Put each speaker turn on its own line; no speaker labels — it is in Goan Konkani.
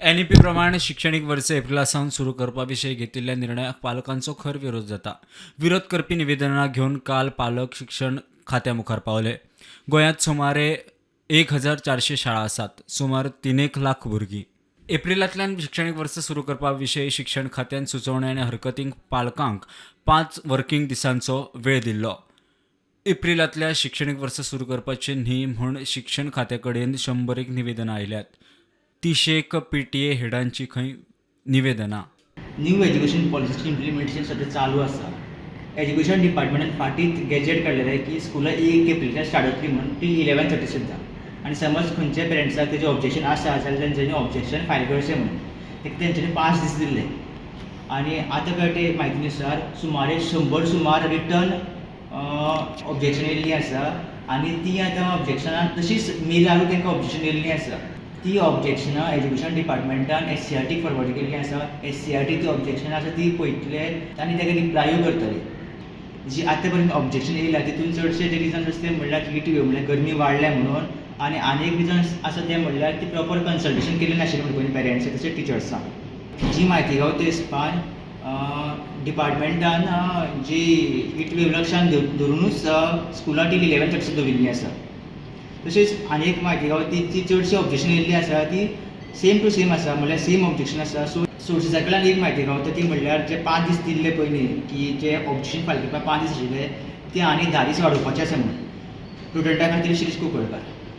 एनईपी प्रमाण शिक्षणीक वर्स एप्रिला सावन सुरू करपा विशीं घेतिल्ल्या निर्णयाक पालकांचो खर विरोध जाता. विरोध करपी निवेदनां घेवन काल पालक शिक्षण खात्या मुखार पावले. गोंयांत सुमारे 1400 शाळा आसात, सुमार 3 एक लाख भुरगीं. एप्रिलांतल्यान शिक्षणीक वर्स सुरू करपा विशीं शिक्षण खात्यान सुचोवणी आनी हरकतींक पालकांक 5 वर्किंग दिसांचो वेळ दिल्लो. एप्रिलांतल्या शिक्षणीक वर्स सुरू करपाचें न्ही म्हूण शिक्षण खात्या कडेन 100 एक निवेदनां आयल्यात. 30 एक पीटीए हेडांची खंय निवेदनां.
न्यू एज्युकेशन पॉलिसीचें इम्प्लिमेंटेशन सद्या चालू आसा. एज्युकेशन डिपार्टमेंटान फाटींच गॅजेट काडलेलें की स्कुलां 1 एप्रिलच्यान स्टार्ट जातली म्हणून टील 11:30 सुद्दां आनी समज खंयच्याय पेरंट्साक तेजें ऑब्जेक्शन आसा जाल्यार तेंच्यांनी ऑब्जेक्शन फायल करचें म्हणून. तेका तेंच्यांनी 5 दीस दिल्ले आनी आतां कळटे म्हायती नुसार सुमारे 100 सुमार रिटन ऑब्जेक्शन येयल्लीं आसा आनी ती आतां ऑब्जेक्शनां तशीच मेलारूय तांकां ऑब्जेक्शन येयल्लीं आसा. ती ऑब्जेक्शनां एज्युकेशन डिपार्टमेंटान एससीईआरटीक फॉरवर्ड केल्लीं आसा. एससीईआरटी ती ऑब्जेक्शनां आसा ती पळयतले आनी ताका रिप्लायूय करतले. जी आतां पर्यंत ऑब्जेक्शन येयल्या, तितून चडशे जे रिजन्स आसा ते म्हणल्यार हीट वेव, म्हणल्यार गरमी वाडल्या म्हणून आनी आनी एक रिजन आसा तें म्हणल्यार ती प्रॉपर कन्सल्टेशन केलें नाशिल्लें म्हणून पेरंट्स तशेंच टिचर्सांक. जी म्हायती गावता ते हिसपान डिपार्टमेंटान जी हीट वेव लक्षान धरुनूच स्कुलां टील 11:30 दवरिल्लीं आसा. तशेंच आनी एक म्हायती गावता ती ती चडशी ऑब्जेक्शन येयल्ली आसा ती सेम टू सेम आसा, म्हणल्यार सेम ऑब्जेक्शन आसा. सो सोर्सिसा कडल्यान एक म्हायती गावता ती म्हणल्यार जे 5 दीस दिल्ले पयलीं की जे ऑब्जेक्शन फायल करपाक 5 दीस आशिल्ले, ते आनी 10 दीस वाडोवपाचे आसा म्हणून. प्रुडंटा खातीर शिरीष कुंकळकार.